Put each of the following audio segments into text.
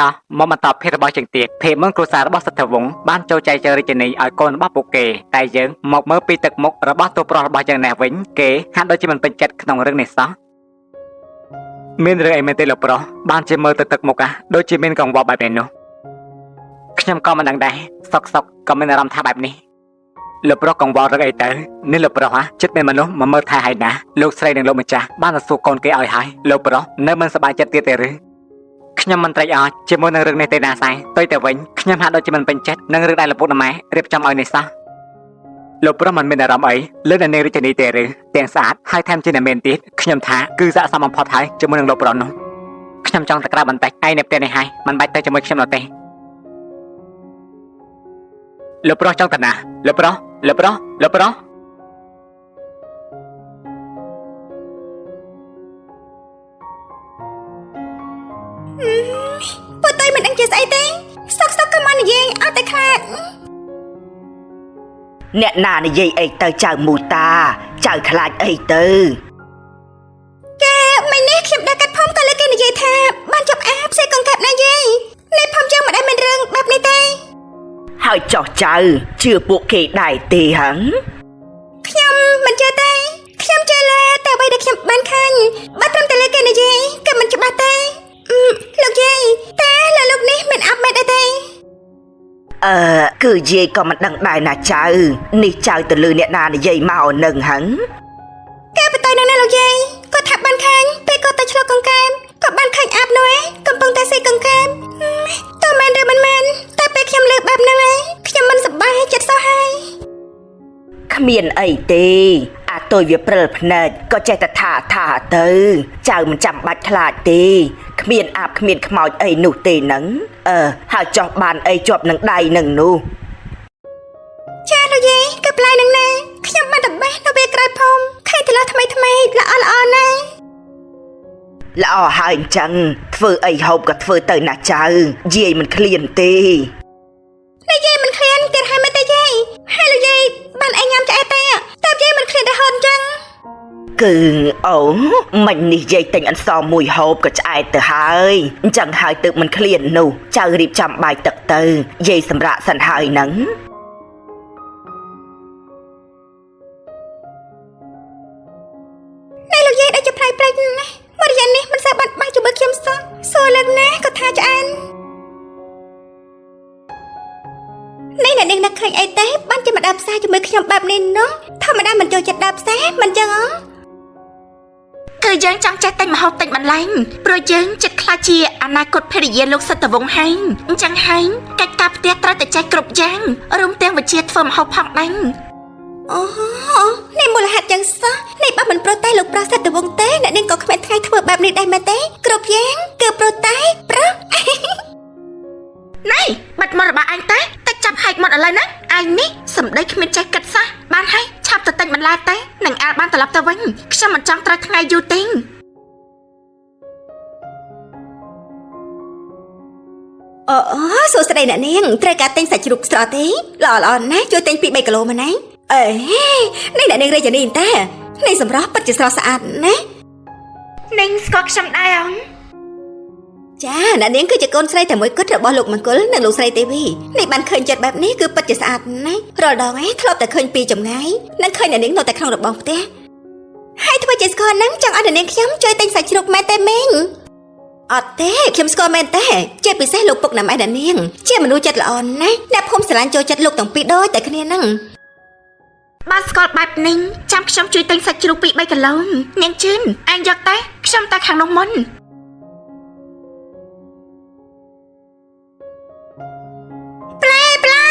តោះមកបន្តភាគរបស់ជាងទៀតភេមុនគ្រួសាររបស់សិទ្ធិវង្សបានចូលចែកចែករាជនីឲ្យកូនរបស់ពួកគេតែយើងមកមើលពីទឹកមុខរបស់តួប្រុសរបស់យ៉ាងនេះវិញគេហាក់ដូចជាមិនពេញចិត្តក្នុងរឿងនេះសោះមានរឿងអីមែនទេលោកប្រុសបានជាមើលទៅទឹកមុខอะដូចជាមានកង្វល់បែបនេះនោះខ្ញុំក៏មិនដឹងដែរសុកសុកក៏មានអារម្មណ៍ថាបែបនេះលោកប្រុសកង្វល់រឿងអីទៅនេះលោកប្រុសហ่ะចិត្តមានមនុស្សមកមើលថែហើយណាលោកស្រីនិងលោកម្ចាស់បានទៅសួរកូនគេឲ្យហើយលោកប្រុសនៅមិនសប្បាយចិត្តទៀតទេឬ ខ្ញុំមិនត្រេកអរជាមួយនឹងរឿងនេះទេណាសែផ្ទុយទៅវិញខ្ញុំហាក់ដូចជាមិនពេញចិត្តនឹងរឿងដែលលោកពុកម៉ែរៀបចំឲ្យនេះសោះលោកប្រុសមិនមានអារម្មណ៍អីលើអ្នកនាងរាជនីទេឬទាំងស្អាតហើយថែមជាអ្នកមានទៀតខ្ញុំថាគឺស័ក្តិសមបំផុតហើយជាមួយនឹងលោកប្រុសនោះខ្ញុំចង់ទៅក្រៅបន្តិចឯងនៅផ្ទះនេះហើយមិនបាច់ទៅជាមួយខ្ញុំនោះទេលោកប្រុសចង់ទៅណាលោកប្រុសលោកប្រុសលោកប្រុស ពួកតុយមិនដឹងជាស្អីទេសុកសុកក៏មកនិយាយអត់តែខ្លាច អ្នកណានិយាយអីទៅចៅមូតា ចៅខ្លាចអីទៅ គេមិននេះខ្ញុំដើរកាត់ភូមិក៏លើគេនិយាយថាបានចាប់អាផ្សេងកង្កែបណាយាយនេះភូមិយើងមិនដែលមានរឿងបែបនេះទេ ហើយចោះចៅជឿពួកគេដែរទេហឹង ខ្ញុំមិនជឿទេខ្ញុំជឿលើតែអ្វីដែលខ្ញុំបានឃើញបើត្រឹមតែលើគេនិយាយក៏មិនច្បាស់ទេអឺលោកយាយតែលើលោកនេះមិនអាប់មែនដែរទេ អឺគឺយាយក៏មិនដឹងដែរណាចៅនេះចៅទៅលើអ្នកណានិយាយមកនឹងហឹង គេបតៃនឹងណាលោកយាយគាត់ថាបានឃើញពេលគាត់ទៅឆ្លុះកង្កែបក៏បានឃើញអាប់នោះឯងកំពុងតែស៊ីកង្កែបតើមែនឬមិនមែនតែពេលខ្ញុំលើបែបហ្នឹងឯងខ្ញុំមិនសប្បាយចិត្តសោះហើយ គ្មានអីទេអាតុយវាព្រិលភ្នែកក៏ចេះតែថាថាទៅ ចៅមិនចាំបាច់ខ្លាចទេគ្មានអាបគ្មានខ្មោចអីនោះទេនឹងអឺហើយចោះបានអីជាប់នឹងដៃនឹងនោះ ចាលោកយាយក៏ប្លែកនឹងណាខ្ញុំបានតបេះនៅពេលក្រោយភូមិឃើញតឡោះថ្មីថ្មីល្អល្អណាស់ ល្អហើយអញ្ចឹងធ្វើអីហូបក៏ធ្វើទៅណាចៅយាយមិនឃ្លានទេ នេះយាយមិនឃ្លានទៀតហើយមែនទេយាយហើយលោកយាយបានអីញ៉ាំឆ្អែតទេតើយាយមិនឃ្លានរហូតអញ្ចឹង គឺអូមិញនេះយាយទិញអន្សមមួយហូបក៏ឆ្អែតទៅហើយអញ្ចឹងហើយទើបមិនឃ្លាននោះចៅរៀបចំបាយទឹកទៅយាយសម្រាកសិនហើយហ្នឹង នេះលោកយាយដូចជាប្លែកប្លែកណាស់មករយៈនេះមិនសូវបានបាយជាមួយខ្ញុំសោះសួរលើកណាក៏ថាឆ្អែននេះអ្នកនាងនឹកឃើញអីទេបានជាមកដើរផ្សារជាមួយខ្ញុំបែបនេះនោះធម្មតាមិនចូលចិត្តដើរផ្សារមិនចឹងហ៎ គឺយើងចង់ចេះទិញម្ហូបទិញបន្លែងព្រោះយើងចិត្តខ្លាចជាអនាគតភរិយាលោកសិទ្ធិវង្សហែងអញ្ចឹងហែងកិច្ចការផ្ទះត្រូវតែចេះគ្រប់យ៉ាងរួមទាំងវិជ្ជាធ្វើម្ហូបផងដែរ អូនេះមូលហេតុចឹងសោះនេះបើមិនប្រុសតែលោកប្រុសសិទ្ធិវង្សទេអ្នកនាងក៏គ្មានថ្ងៃធ្វើបែបនេះដែរមែនទេគ្រប់យ៉ាងគឺប្រុសតែប្រុស ណៃបាត់មករបស់អញតែតែចាប់ហែកមកឥឡូវហ្នឹងឯងនេះសម្ដីគ្មានចេះគិតសោះបានហើយឆាប់ទៅទិញបន្លែទៅនឹងអាលបានត្រឡប់ទៅវិញខ្ញុំមិនចង់ត្រូវថ្ងៃយូរទេ អូអូសួស្តីអ្នកនាងត្រូវការទិញសាច់ជ្រូកស្រស់ទេល្អល្អណាស់ជួយទិញ2 3គីឡូមកណាអេនេះអ្នកនាងរាជនីតានេះសម្រស់ពិតជាស្រស់ស្អាតណាស់ នាងស្គាល់ខ្ញុំដែរអង ចាអ្នកនាងគឺជាកូនស្រីតែមួយគត់របស់លោកមង្គលនិងលោកស្រីទេវីនេះបានឃើញចិត្តបែបនេះគឺពិតជាស្អាតណាស់រាល់ដងឯងធ្លាប់តែឃើញពីចម្ងាយនិងឃើញអ្នកនាងនៅតែក្នុងរបងផ្ទះហើយធ្វើជាស្គាល់ហ្នឹងចង់ឲ្យអ្នកនាងខ្ញុំជួយទិញសាច់ជ្រូកមែនទេមីងអត់ទេខ្ញុំស្គាល់មែនទេជាពិសេសលោកពុកណាំឯអ្នកនាងជាមនុស្សចិត្តល្អណាស់អ្នកភូមិស្រឡាញ់ចូលចិត្តលោកទាំងពីរដូចតែគ្នាហ្នឹង បើស្គាល់បែបនេះចាំខ្ញុំជួយទិញសាច់ជ្រូក2 3គីឡូនាងជឿនឯងយកតែខ្ញុំទៅខាងនោះមុន ផ្លែផ្លែ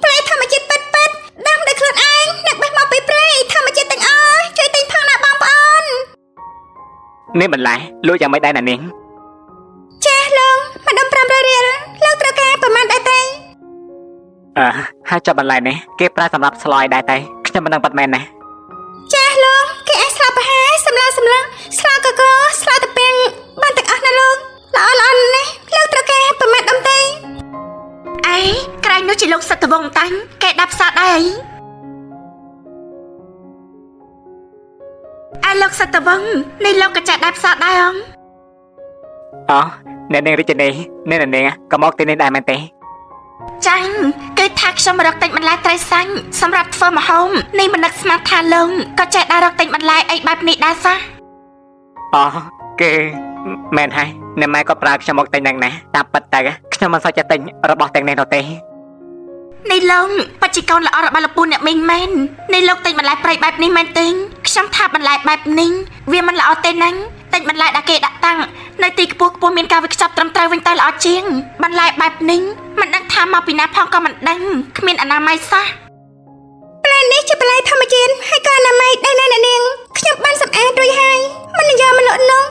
ផ្លែធម្មជាតិពិតពិតដាំដោយខ្លួនឯងនឹកបេះមកពីព្រៃធម្មជាតិទាំងអស់ជួយទិញផងណាបងប្អូន នេះបន្លែលក់យ៉ាងម៉េចដែរណានាង ចាស់លោកម្ដុំ500រៀលលោកត្រូវការប្រហែលដែរទេ អឺហើយចាប់បន្លែនេះគេប្រើសម្រាប់ស្លយដែរទេខ្ញុំមិនដឹងប៉ាត់មែនណា ចាស់លោកគេអាចស្លាបប្រហែសម្លសម្លស្លកកស្លតាពាំងបានទាំងអស់ណាលោកល្អល្អណាស់លោកត្រូវការប្រហែលដុំទេ អេក្រែងនោះជាលោកសិទ្ធិវង្សតាញ់គេដាប់ផ្សារដែរអីអែលោកសិទ្ធិវង្សនេះលោកក៏ចេះដាប់ផ្សារដែរអង អូ អ្នកនាងរាជនីអ្នកនាងក៏មកទីនេះដែរមែនទេ ចាញ់គឺថាខ្ញុំរកទិញបន្លែត្រីសាញ់សម្រាប់ធ្វើម្ហូបនេះមិននឹកស្មានថាលងក៏ចេះដើររកទិញបន្លែអីបែបនេះដែរសោះ អូគេមែនហើយអ្នកម៉ែក៏ប្រើខ្ញុំមកទិញហ្នឹងណាតាមពិតទៅខ្ញុំមិនសូវចេះទិញរបស់ទាំងនេះនោះទេ នេះលងបច្ចិកូនល្អរបស់លោកពូអ្នកមីងមែននេះលោកទិញបន្លែព្រៃបែបនេះមែនទេខ្ញុំថាបន្លែបែបនេះវាមិនល្អទេណាទិញបន្លែដែលគេដាក់តាំងនៅទីខ្ពស់ខ្ពស់មានការវេចខ្ចប់ត្រឹមត្រូវវិញទៅល្អជាងបន្លែបែបនេះមិនដឹងថាមកពីណាផងក៏មិនដឹងគ្មានអនាម័យសោះ នេះជាបន្លែធម្មជាតិហើយក៏អនាម័យដែរណាអ្នកនាងខ្ញុំបានសម្អាតរួចហើយមិនយកមកលក់នោះ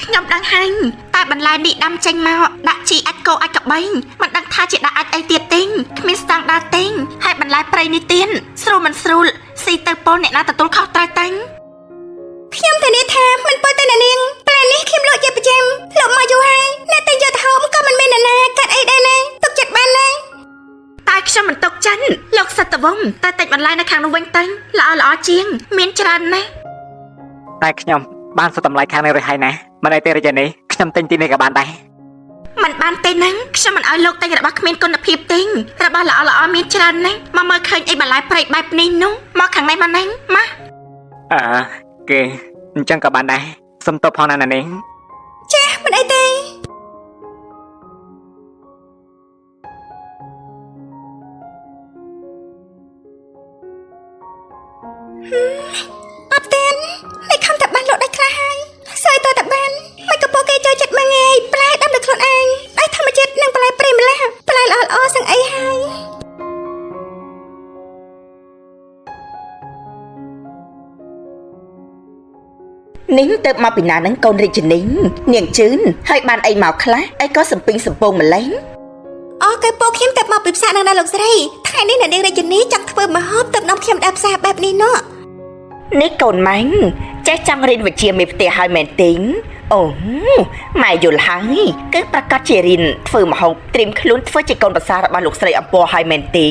ខ្ញុំដឹងហើយតែបន្លែនេះដាំចេញមកដាក់ជីអាចគោអាចក្បីមិនដឹងថាជាដាក់អាចអីទៀតទេគ្មានស្តង់ដារទេហើយបន្លែព្រៃនេះទៀតស្រួលមិនស្រួលស៊ីទៅពលអ្នកណាទទួលខុសត្រូវទេ ខ្ញុំធានាថាមិនពោលទេអ្នកនាងបន្លែនេះខ្ញុំលក់ជាប្រចាំលក់មកយូរហើយអ្នកតែយកទៅហូបក៏មិនមានអ្នកណាកាត់អីដែរណាទុកចិត្តបានណា តែខ្ញុំមិនຕົកចិនលោកសិទ្ធវង្សតែតិចបន្លែនៅខាងនោះវិញទៅល្អល្អជាងមានច្រើនណាស់ តែខ្ញុំបានសុទ្ធតម្លៃខាងនេះរួចហើយណាមិនអីទេរាជនីខ្ញុំទិញទីនេះក៏បានដែរ មិនបានទេណាខ្ញុំមិនឲ្យលោកទិញរបស់គ្មានគុណភាពទេរបស់ល្អល្អមានច្រើនណាស់មកមើលឃើញអីបន្លែព្រៃបែបនេះនោះមកខាងនេះមកណាមក អើគេអញ្ចឹងក៏បានដែរសុំទោសផងណាអ្នកនាង ចាស់មិនអីទេអត់ទេនេះខំតែបានលក់ដាច់ខ្លះហើយសើយតតែបានមិនក៏ពួកគេចូលចិត្តមកងាយបន្លែដាំដោយខ្លួនឯងដោយធម្មជាតិនិងបន្លែព្រៃម្ល៉េះបន្លែល្អល្អសឹងអីហើយ នាងទៅមកពីណានឹងកូនរាជនីនាងជឿនហើយបានអីមកខ្លះអីក៏សំពីងសំពងម្លេះ អូគេពួកខ្ញុំទៅមកពីផ្សារនឹងដែរលោកស្រីថ្ងៃនេះអ្នកនាងរាជនីចង់ធ្វើម្ហូបទៅនាំខ្ញុំដើរផ្សារបែបនេះនោះ នេះកូនម៉ាញ់ចេះចង់រៀនវិជ្ជាមេផ្ទះហើយមែនទេអូម៉ែយល់ហើយគឺប្រកាសជារៀនធ្វើម្ហូបត្រៀមខ្លួនធ្វើជាកូនប្រសាររបស់លោកស្រីអំពរហើយមែនទេ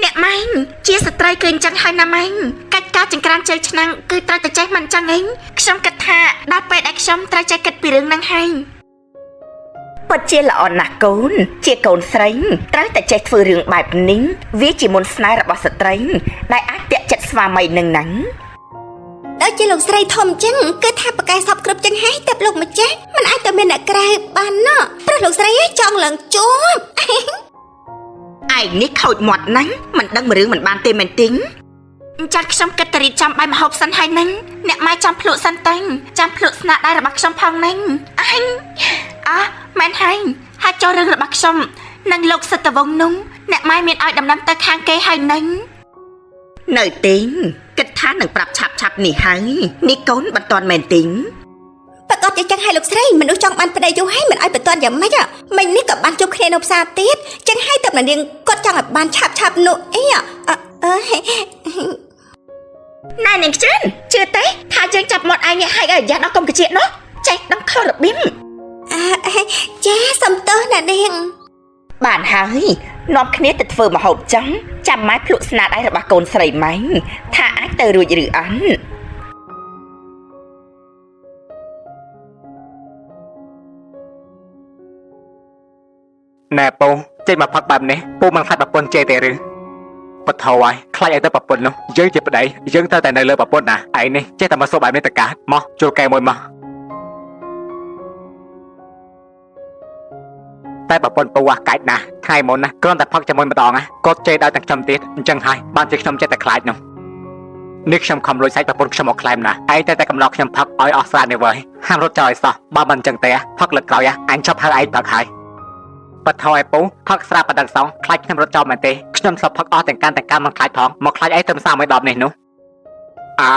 អ្នកម៉ែងជាស្ត្រីគឺអញ្ចឹងហើយណាម៉ែងកិច្ចការចង្ក្រានជើងឆ្នាំងគឺត្រូវតែចេះមិនអញ្ចឹងឯងខ្ញុំគិតថាដល់ពេលដែលខ្ញុំត្រូវចេះគិតពីរឿងហ្នឹងហើយ ពិតជាល្អណាស់កូន ជាកូនស្រីត្រូវតែចេះធ្វើរឿងបែបនេះវាជាមន្តស្នេហ៍របស់ស្ត្រីដែលអាចតាក់ចិត្តស្វាមីនឹងណាំង ដូចជាលោកស្រីធំចឹងគឺថាប្រកែសពគ្រប់ចឹងហើយតែលោកម្ចាស់មិនអាចទៅមានអ្នកក្រៅបានណោះព្រោះលោកស្រីចង់ឡើងជួប ឯងនេះខូចមាត់ណាស់មិនដឹងមួយរឿងមិនបានទេមែនទីង ចាត់ខ្ញុំគិតតែរៀបចំបាយម្ហូបសិនហើយហ្នឹងអ្នកម៉ែចាំភ្លក់សិនទៅចាំភ្លក់ស្នាដៃរបស់ខ្ញុំផងហ្នឹងអញអះមែនហើយហើយចូលរឿងរបស់ខ្ញុំនិងលោកសិទ្ធវង្សនោះអ្នកម៉ែមានឲ្យដំណឹងទៅខាងគេហើយហ្នឹង នៅទីងគិតថានឹងប្រាប់ឆាប់ឆាប់នេះហើយនេះកូនមិនតាន់មែនទីង ប្រកាសជាចឹងហើយលោកស្រីមនុស្សចង់បានប្តីយូរហើយមិនឲ្យបន្ទាន់យ៉ាងម៉េចមិញនេះក៏បានជួបគ្នានៅផ្សារទៀតចឹងហើយតែនាងគាត់ចង់ឲ្យបានឆាប់ឆាប់នោះអីអើ ណែនាងខ្ជិនជឿទេថាយើងចាប់មាត់ឯងនេះឲ្យឲ្យយ៉ាស់ដល់កុំកជានោះចេះដឹងខុសរបៀប អាចាសំទោសណានាង បានហើយនាំគ្នាទៅធ្វើម្ហូបចង់ចាំម៉ែភ្លក់ស្នាដៃរបស់កូនស្រីម៉ែងថាអាចទៅរួចឬអត់ ណែពូចេញមកផឹកបែបនេះពូមិនខ្លាចប្រពន្ធជេរទេឬបថោហើយខ្លាចឲ្យទៅប្រពន្ធនោះយើងជាប្តីយើងត្រូវតែនៅលើប្រពន្ធណាឯងនេះចេះតែមកសួរបែបនេះតកាមកចូលកែមួយមកតែប្រពន្ធពូអាកាច់ណាស់ថ្ងៃមុនណាគ្រាន់តែផឹកជាមួយម្ដងណាគាត់ជេរដល់ទាំងខ្ញុំទៀតអញ្ចឹងហើយបានជាខ្ញុំចេះតែខ្លាចនោះនេះខ្ញុំខំលួចសាច់ប្រពន្ធខ្ញុំមកក្លែមណាឯងតែតែកំណត់ខ្ញុំផឹកឲ្យអស់ស្រានេះវើយហាមរត់ចោលឲ្យសោះបើមិនអញ្ចឹងទេផឹកលើកក្រោយអញឈប់ហៅឯងផឹកហើយ បថយពូផឹកស្រាបដិងសងខ្លាចខ្ញុំរត់ចោលមែនទេខ្ញុំធ្លាប់ផឹកអស់ទាំងកាន់ទាំងកាន់មិនខ្លាចផងមកខ្លាចអីទៅសាមួយដបនេះនោះអា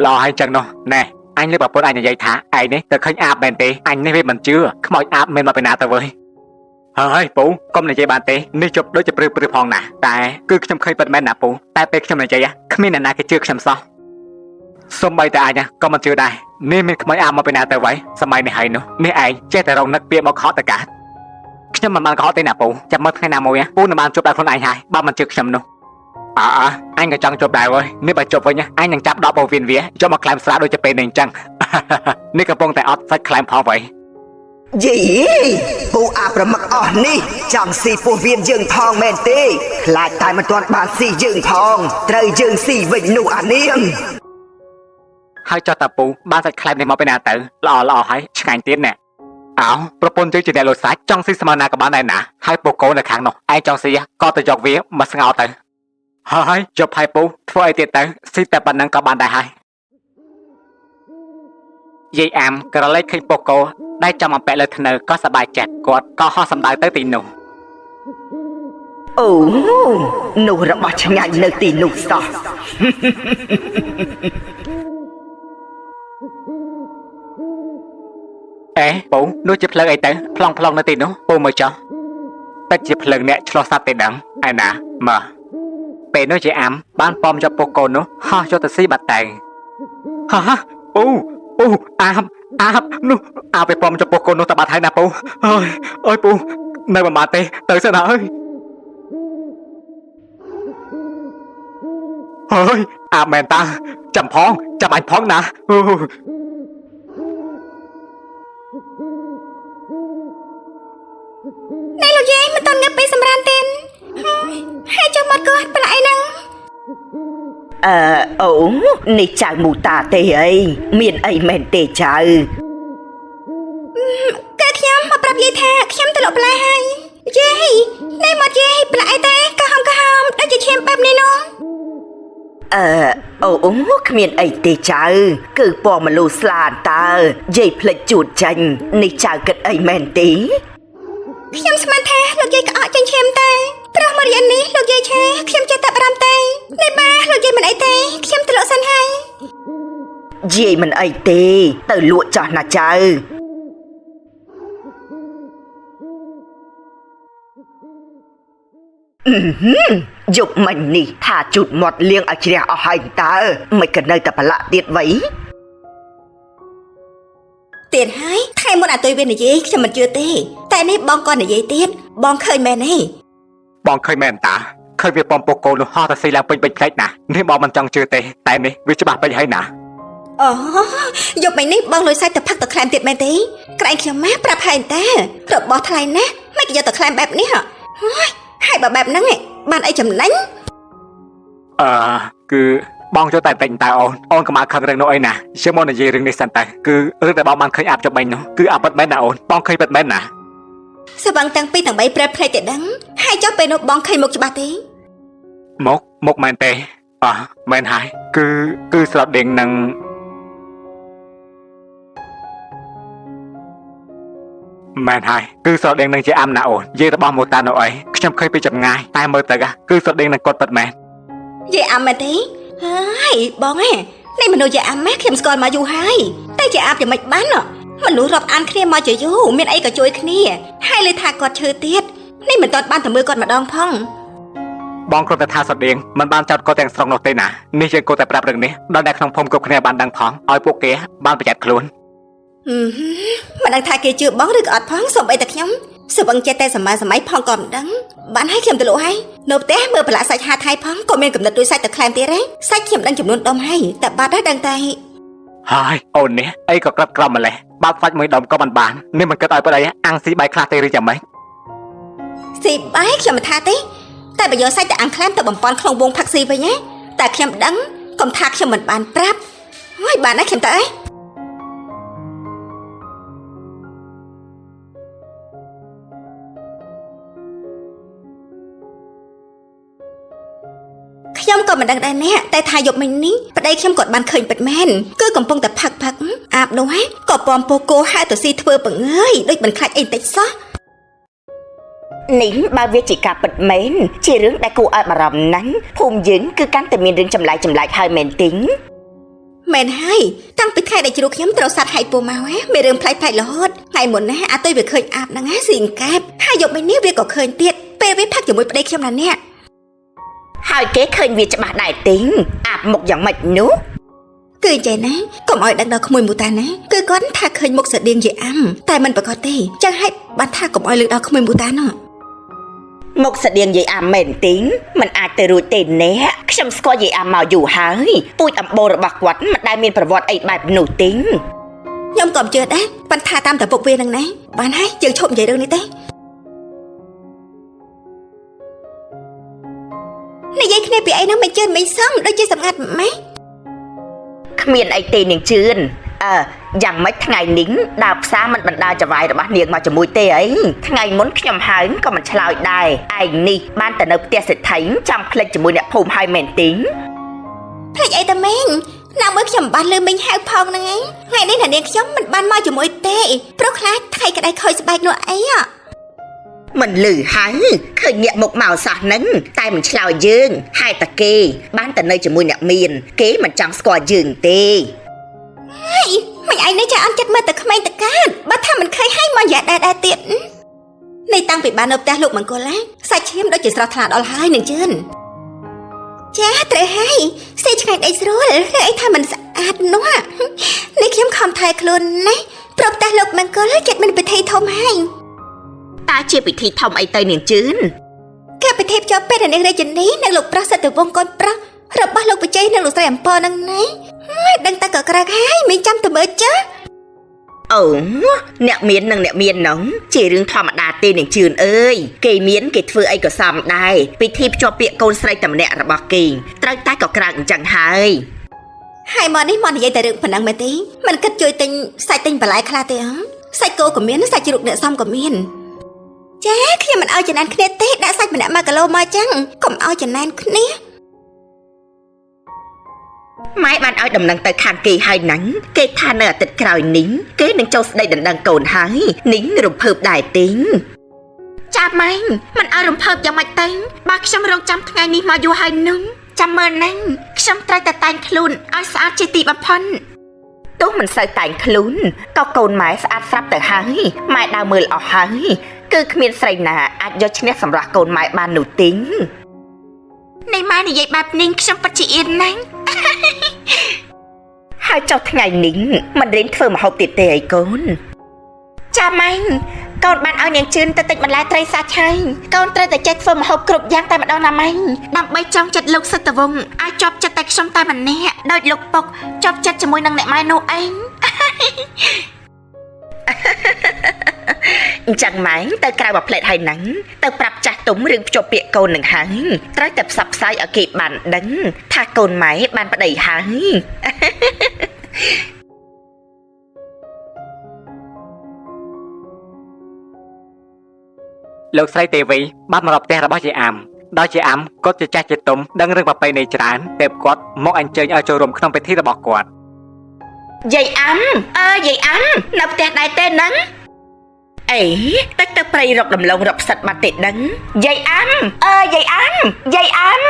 ល្អហើយចឹងនោះណែអញលើប្រពន្ធអញនិយាយថាឯងនេះទៅឃើញអាបមែនទេអញនេះវាមិនជឿខ្មោចអាបមិនមកពីណាទៅវើយហើយពូកុំនិយាយបានទេនេះជប់ដូចជាព្រឺព្រឺផងណាតែគឺខ្ញុំឃើញពិតមែនណាពូតែពេលខ្ញុំនិយាយគ្មានអ្នកណាគេជឿខ្ញុំសោះសំបីតែអញក៏មិនជឿដែរនេះមានខ្មោចអាបមកពីណាទៅវើយសម័យនេះហើយនោះនេះឯងចេះតែរងនឹកពាក្យមកខកតកាខ្ញុំមិនបានកុហកទេណាពូចាំមើលថ្ងៃណាមួយពូនឹងបានជួបដល់ខ្លួនឯងហើយបើមិនជឿខ្ញុំនោះ អើអញក៏ចង់ជប់ដែរវើយនេះបើជប់វិញណាអញនឹងចាប់ដកពោះវៀនវាយកមកក្លែមស្រាដូចជាពេលនេះអញ្ចឹង នេះកំពុងតែអត់សាច់ក្លែមផងវើយ យីពូអាប្រមឹកអស់នេះចង់ស៊ីពោះវៀនយើងផងមែនទេខ្លាចតែមិនទាន់បានស៊ីយើងផងត្រូវយើងស៊ីវិញនោះអានាង ហើយចុះតាពូបានសាច់ក្លែមនេះមកពីណាទៅល្អល្អហើយឆ្ងាញ់ទៀតណែអោប្រពន្ធយើងជាអ្នកលក់សាច់ចង់ស៊ីស្មើណាក៏បានដែរណាហើយពូកូននៅខាងនោះឯងចង់ស៊ីក៏ទៅយកវាមកស្ងោរទៅហើយយកផៃពូធ្វើអីទៀតទៅស៊ីតែប៉ុណ្ណឹងក៏បានដែរហើយយាយអាំក្រឡេកឃើញពូកូដែលចាំអំពាក់លើធ្នើក៏សប្បាយចិត្តគាត់ក៏ហោះសម្ដៅទៅទីនោះ អូនោះរបស់ឆ្ងាញ់នៅទីនោះសោះ អេពូនោះជាភ្លើងអីទៅប្លង់ប្លង់នៅទីនោះពូមើលចុះពិតជាភ្លើងអ្នកឆ្លោះសត្វទេដឹងឯណាមើលពេលនោះជាអាំបានប៉មយកពូកូននោះហោះយកទៅស៊ីបាត់ទៅហាពូពូអាមអាមនោះអាไปប៉មយកពូកូននោះទៅបាត់ហើយណាពូអើយអើយពូនៅមិនបានទេទៅសិនណាអើយហើយអាមែនតាចាំផងចាំអញផងណាអូ ណែលោកយាយមិនតន់ងើបពីសម្រានទេហើយចុះមកគាត់ប្រឡាក់អីហ្នឹង អឺអូនេះចៅមូតាទេអីមានអីមែនទេចៅ គឺខ្ញុំមកប្រាប់យាយថាខ្ញុំទៅលក់បន្លែហើយយាយណែមកយាយប្រឡាក់អីទេក្រហមក្រហមដូចជាឈាមបែបនេះនោះ អឺអូគ្មានអីទេចៅគឺពណ៌មលូស្លានតើយាយភ្លេចជូតចេញនេះចៅគិតអីមែនទេ ខ្ញុំស្មានថាលោកយាយក្អកចេញឈាមទេព្រោះមករយៈនេះលោកយាយឆេខ្ញុំចេះតែបារម្ភទេណែបាលោកយាយមិនអីទេខ្ញុំទៅលក់សិនហើយ យាយមិនអីទេទៅលក់ចោះណាចៅយប់មិញនេះថាជូតមាត់លាងឲ្យជ្រះអស់ហើយតើមិនក៏នៅតែប្រឡាក់ទៀតវៃ ទៀតហើយថ្ងៃមុនអាទុយវានិយាយខ្ញុំមិនជឿទេតែនេះបងក៏និយាយទៀតបងឃើញមែនទេ បងឃើញមែនតាឃើញវាប៉មពូកូននោះហោះទៅស៊ីឡើងពេញពេញផ្លេចណានេះបងមិនចង់ជឿទេតែនេះវាច្បាស់ពេញហើយណា អូយប់មិញនេះបងលុយសាច់ទៅផឹកទៅក្លែមទៀតមែនទេក្រែងខ្ញុំមកប្រាប់ហើយតារបស់ថ្លៃណាស់មិនក៏យកទៅក្លែមបែបនេះហ៎ហើយហើយបើបែបហ្នឹងឯងបានអីចំណេញ អឺគឺបងចូលតែតិចតើអូនអូនកុំឲ្យខឹងរឿងនោះអីណាខ្ញុំមកនិយាយរឿងនេះសិនតើគឺរឿងដែលបងបានឃើញអាប់ចុះមិញនោះគឺអាប់ពិតមែនណាអូនបងឃើញពិតមែនណា សវឹងតាំងពីទាំង3ប្រែផ្លេចតែដឹងហើយចុះពេលនោះបងឃើញមុខច្បាស់ទេ មកមកមែនទេអ่ะមែនហើយគឺស្រដៀងនឹងមែនហើយគឺស្រដៀងនឹងជាអាំណាអូនយាយរបស់មូតានោះអីខ្ញុំឃើញពីចម្ងាយតែមើលទៅគឺស្រដៀងនឹងគាត់ពិតមែន យាយអាំមែនទេហើយបងឯងនេះមនុស្សយាយអាំណាខ្ញុំស្គាល់មកយូរហើយតែជាអាប់យ៉ាងម៉េចបានមនុស្សរាប់អានគ្នាមកជាយូរមានអីក៏ជួយគ្នាហើយលើថាគាត់ឈឺទៀតនេះមិនទាន់បានតែមើលគាត់ម្ដងផង បងគ្រាន់តែថាស្រដៀងមិនបានចោតគាត់ទាំងស្រុងនោះទេណានេះយើងគួរតែប្រាប់រឿងនេះដល់អ្នកក្នុងភូមិគ្រប់គ្នាបានដឹងផងឲ្យពួកគេបានប្រយ័ត្នខ្លួន មិនដឹងថាគេជឿបងឬក៏អត់ផងសូម្បីតែខ្ញុំសវឹងចេះតែសម័យសម័យផងក៏មិនដឹងបានហើយខ្ញុំទៅលក់ហើយនៅផ្ទះមើលប្រឡាក់សាច់ហាថៃផងក៏មានកំណត់ដូចសាច់ទៅក្លែមទៀតទេសាច់ខ្ញុំដឹងចំនួនដុំហើយតែបាត់ហើយដឹងតែ ហើយអូននេះអីក៏ក្របក្រំម្លេះបាត់សាច់មួយដុំក៏មិនបាននេះមិនគិតឲ្យប្តីអាំងស៊ីបាយខ្លះទេឬយ៉ាងម៉េច ស៊ីបាយខ្ញុំមិនថាទេតែបើយកសាច់ទៅអាំងក្លែមទៅបំពន់ក្នុងវងផឹកស៊ីវិញណាតែខ្ញុំដឹងកុំថាខ្ញុំមិនបានប្រាប់ហើយបានណាខ្ញុំទៅអីខ្ញុំក៏មិនដឹងដែរណាតែថាយប់មិញនេះប្តីខ្ញុំគាត់បានឃើញពិតមែនគឺកំពុងតែផឹកផឹកអាបនោះហ៎ក៏ពំពោគោហៅទៅស៊ីធ្វើបង្ើយដូចមិនខ្លាចអីបន្តិចសោះ នេះបើវាជាការពិតមែនជារឿងដែលគួរឲ្យបារម្ភណាស់ភូមិយើងគឺកាន់តែមានរឿងចម្លែកចម្លែកហើយមែនទេ មែនហើយតាំងពីថ្ងៃដែលជ្រូកខ្ញុំត្រូវសัตว์ហែកពោះមកហ៎មានរឿងប្លែកៗរហូតថ្ងៃមុនណាអាតុយវាឃើញអាបហ្នឹងហ៎ស៊ីអង្កែបហើយយប់មិញនេះវាក៏ឃើញទៀតពេលវាផឹកជាមួយប្តីខ្ញុំណាអ្នក ហើយគេឃើញវាច្បាស់ដែរទេអាបមុខយ៉ាងម៉េចនោះ គឺចេះណាកុំឲ្យដឹងដល់ក្មួយមូតាណាគឺគាត់ថាឃើញមុខស្រដៀងជាអាំតែមិនប្រកាសទេចឹងហើយបានថាកុំឲ្យលើកដល់ក្មួយមូតាណោះ មកស្តៀងយាយអាមែនទីងមិនអាចទៅរួចទេអ្នកខ្ញុំស្គាល់យាយអាមកយូរហើយពូជអំបូររបស់គាត់មិនដែលមានប្រវត្តិអីបែបនោះទីងខ្ញុំក៏មិនជឿដែរប៉ុន្តែតាមតែពុកវានឹងណាបានហើយយើងឈប់និយាយរឿងនេះទេនិយាយគ្នាពីអីនោះមិនជឿមិនសមដូចជាសម្ងាត់ម៉េចគ្មានអីទេនាងជឿនអឺយ៉ាងម៉េចថ្ងៃនេះដើរផ្សារមិនបណ្ដាចវាយរបស់នាងមកជាមួយទេអីថ្ងៃមុនខ្ញុំហើងក៏មិនឆ្លើយដែរឯងនេះបានតែនៅផ្ទះសេដ្ឋីចង់ផ្លិចជាមួយអ្នកភូមិហើយមែនទីងផ្លិចអីតាមីងណាមួយខ្ញុំបានលើមីងហៅផងហ្នឹងឯងថ្ងៃនេះអ្នកនាងខ្ញុំមិនបានមកជាមួយទេព្រោះខ្លាចថ្ងៃក្តៅខូចស្បែកនោះអីមិនលឺហើយឃើញអ្នកមុខមកសោះហ្នឹងតែមិនឆ្លើយយើងហេតុតែគេបានតែនៅជាមួយអ្នកមានគេមិនចង់ស្គាល់យើងទេហើយមិនឯងនេះចាអន់ចិត្តមើលតែក្មេងតកាតបើថាមិនឃើញហើយមកយ៉ាដែរទៀតនេះតាំងពីបាននៅផ្ទះលោកមង្គលណាសាច់ឈាមដូចជាស្រស់ថ្លាដល់ហើយនឹងជឿនចាត្រូវហើយសេឆ្ងាញ់អីស្រួលឬអីថាមិនស្អាតនោះនេះខ្ញុំខំថែខ្លួនណាព្រោះផ្ទះលោកមង្គលចិត្តមានពិធីធំហើយតើជាពិធីធំអីទៅនាងជឿនការពិធីភ្ជាប់ពេទ្យនាងរាជនីនិងលោកប្រុសសិទ្ធិវង្សកូនប្រុសរបស់លោកវិជ័យនិងលោកស្រីអំពរនឹងណាដឹងតែក៏ក្រើកហើយមិនចាំទៅមើលចាអូអ្នកមាននិងអ្នកមាននោះជារឿងធម្មតាទេនាងជឿនអើយគេមានគេធ្វើអីក៏សមដែរពិធីភ្ជាប់ពាក្យកូនស្រីតែម្នាក់របស់គេត្រូវតែក៏ក្រើកអញ្ចឹងហើយហើយមកនេះមកនិយាយតែរឿងប៉ុណ្ណឹងមែនទេមិនគិតជួយទិញសាច់ទិញបន្លែខ្លះទេហ៎សាច់គោក៏មានសាច់ជ្រូកអ្នកសំក៏មានចាខ្ញុំមិនឲ្យចំណែនគ្នាទេដាក់សាច់ម្នាក់1គីឡូមកចឹងកុំឲ្យចំណែនគ្នាម៉ែបានឲ្យដំណឹងទៅខាងគេហើយហ្នឹងគេថានៅអាទិត្យក្រោយនេះគេនឹងចូលស្ដីដណ្ដឹងកូនហើយនេះរំភើបដែរទេចាម៉ែមិនឲ្យរំភើបយ៉ាងម៉េចទេបើខ្ញុំរងចាំថ្ងៃនេះមកយូរហើយនឹងចាំមើលហ្នឹងខ្ញុំត្រូវតែតែងខ្លួនឲ្យស្អាតជាទីបំផុតទោះមិនសូវតែងខ្លួនក៏កូនម៉ែស្អាតស្រាប់ទៅហើយម៉ែដើរមើលអស់ហើយគឺគ្មានស្រីណាអាចយកឈ្នះសម្រាប់កូនម៉ែបាននោះទេនេះម៉ែនិយាយបែបនេះខ្ញុំពិតជាអៀនណាស់ហើយចុះថ្ងៃនេះមិនរៀនធ្វើម្ហូបទៀតទេអីកូនចាម៉ែកូនបានឲ្យនាងជឿនទៅទិញបន្លែត្រីសាច់ហើយកូនត្រូវតែចេះធ្វើម្ហូបគ្រប់យ៉ាងតែម្ដងណាម៉ែដើម្បីចង់ចិត្តលោកសិទ្ធិវង្សឲ្យជាប់ចិត្តតែខ្ញុំតែម្នាក់ដោយលោកពុកជាប់ចិត្តជាមួយនឹងអ្នកម៉ែនោះឯងអញ្ចឹងម៉ែទៅក្រៅមួយផ្លែតហើយហ្នឹងទៅប្រាប់ចាស់ទុំរឿងភ្ជាប់ពាក្យកូននឹងហើយត្រូវតែផ្សព្វផ្សាយឲ្យគេបានដឹងថាកូនម៉ែបានប្តីហើយលោកស្រីទេវីបានមករកផ្ទះរបស់យាយអាំដោយយាយអាំគាត់ជាចាស់ជាទុំដឹងរឿងប្រពៃណីច្រើនទើបគាត់មកអញ្ជើញឲ្យចូលរួមក្នុងពិធីរបស់គាត់យាយអាំអើយាយអាំនៅផ្ទះដែរទេហ្នឹងអេទៅព្រៃរកដំឡូងរកផ្សិតបាត់ទេដឹងយាយអាំអើយាយអាំយាយអាំ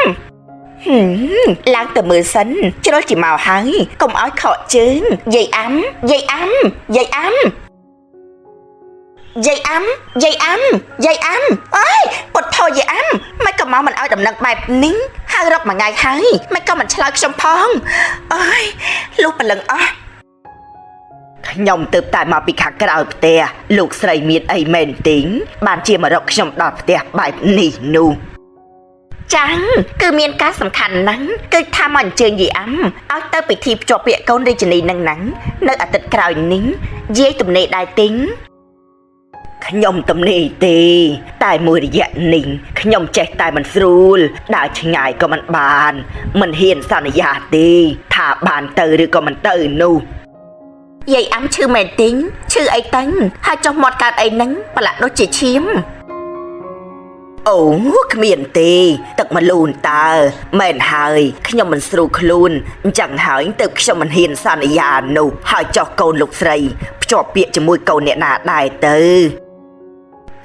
ឡើងទៅមើលសិនជ្រុលជាមកហើយកុំឲ្យខកជើងយាយអាំយាយអាំយាយអាំយាយអាំយាយអាំយាយអាំអើយពុតថយាយអាំមិនក៏មកមិនឲ្យដំណឹងបែបនេះហើយរកមួយថ្ងៃហើយមិនក៏មិនឆ្លើយខ្ញុំផងអើយលុះព្រលឹងអស់ខ្ញុំទៅតែមកពីខាងក្រៅផ្ទះលោកស្រីមានអីមែនទេបានជាមករកខ្ញុំដល់ផ្ទះបែបនេះនោះចាំងគឺមានការសំខាន់ណាស់គឺថាមកអញ្ជើញយាយអាំឲ្យទៅពិធីភ្ជាប់ពាក្យកូនរាជនីនឹងណាំងនៅអាទិត្យក្រោយនេះយាយទំនេរដែរទេខ្ញុំទំនេរទេតែមួយរយៈនេះខ្ញុំចេះតែមិនស្រួលដើរឆ្ងាយក៏មិនបានមិនហ៊ានសន្យាទេថាបានទៅឬក៏មិនទៅនោះយាយអាំឈឺមែនទេឈឺអីទៅហើយចុះមាត់កើតអីហ្នឹងប្រឡាក់ដូចជាឈាមអូគ្មានទេទឹកម្លូនតើមែនហើយខ្ញុំមិនស្រួលខ្លួនអញ្ចឹងហើយទៅខ្ញុំមិនហ៊ានសន្យានោះហើយចុះកូនលោកស្រីភ្ជាប់ពាក្យជាមួយកូនអ្នកណាដែរទៅ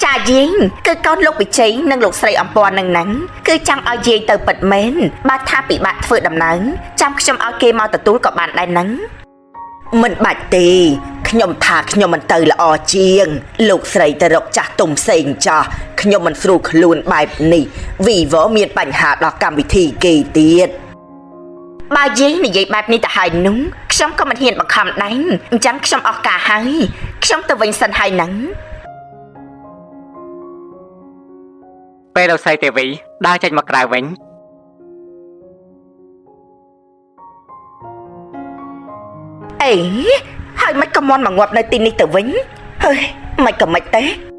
ចាយាយគឺកូនលោកវិជ័យនិងលោកស្រីអំពរនឹងហ្នឹងគឺចង់ឲ្យយាយទៅពិតមែនបើថាពិបាកធ្វើដំណើរចាំខ្ញុំឲ្យគេមកទទួលក៏បានដែរហ្នឹងមិនបាច់ទេខ្ញុំថាខ្ញុំមិនទៅល្អជាងលោកស្រីទៅរកចាស់ទុំផ្សេងចាស់ខ្ញុំមិនស្រួលខ្លួនបែបនេះវីវមានបញ្ហាដល់កម្មវិធីគេទៀតបើយាយនិយាយបែបនេះទៅហើយនោះខ្ញុំក៏មិនហ៊ានបង្ខំដែរអញ្ចឹងខ្ញុំអស់ការហើយខ្ញុំទៅវិញសិនហើយហ្នឹង ពេលលោកស្រីទេវីដើរចេញមកក្រៅវិញ អេហើយមិនក៏មន់មកងាប់នៅទីនេះទៅវិញហើយមិនក៏មិនទេ